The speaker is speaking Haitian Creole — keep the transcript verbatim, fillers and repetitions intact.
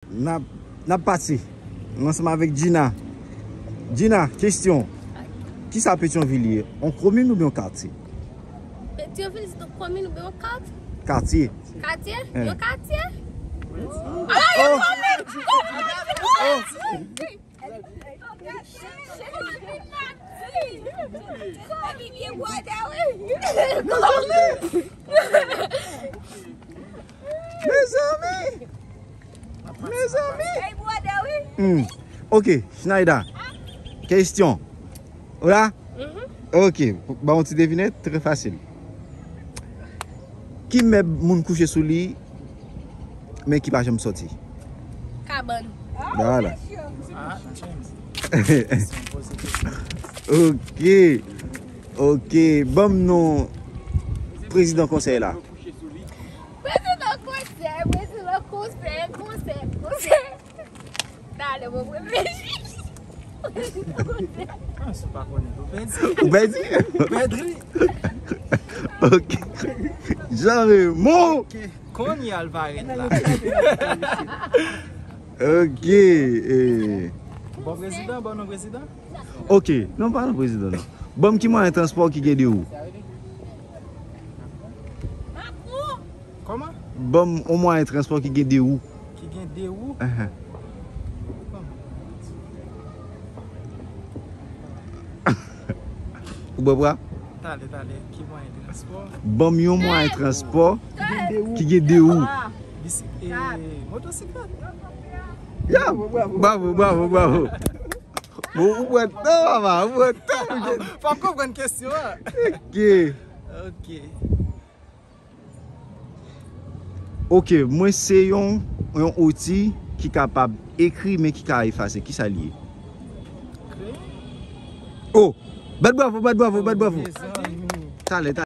N ap, n ap pati. Nou ansanm avèk Gina. Gina, kesyon. Kisa Petyonvil ye? On komin oubyen on katye? Petyonvil se on komin oubyen on katye? Katye. Katye? Eh. Yon katye? Oh! Oh! Mezanmi! Mezanmi! Hmm. Ok, Schneider. Kesyon. Ou la? Mhm. Ok, ba yon ti devinèt, trè fasil. Ki mèb moun kouche sou li, men ki pa janm sòti? Kabann. Voilà. Ah, James. Ok. Ok. Ban m non prezidan konsèy la. Prezidan konsèy, prezidan konsèy, konsèy, konsèy. Talè, mwen reflechi. Ah, si w pa konnen, ou pèdi. Ou pèdi? Ou pèdi. Ok. Jean Raymond. Ok. Kounye a l va ret la. Ok. Eh. Bon prezidan, bon non prezidan. Ok. Non, pa non prezidan, non. Ban m ki mwayen transpò ki gen de wou? Kòman? Ban m yon mwayen transpò ki gen de wou. Ki gen de wou? Ahan. Ou bwè bra? Talè, talè. Ki mwayen transpò? Ban m yon mwayen transpò ki gen de wou. Bisi-, eh, motosiklèt. Ya! Bravo, bravo, bravo. Bon, ou bwè tan, papa, ou bwè tan. Fò w konprann kesyon an. Ok. Ok. Ok, mwen se yon, yon outi ki kapab ekri, men ki ka efase. Kisa l ye? Oh! Bat bravo, bat bravo, bat bravo. Mezanmi. Talè, talè.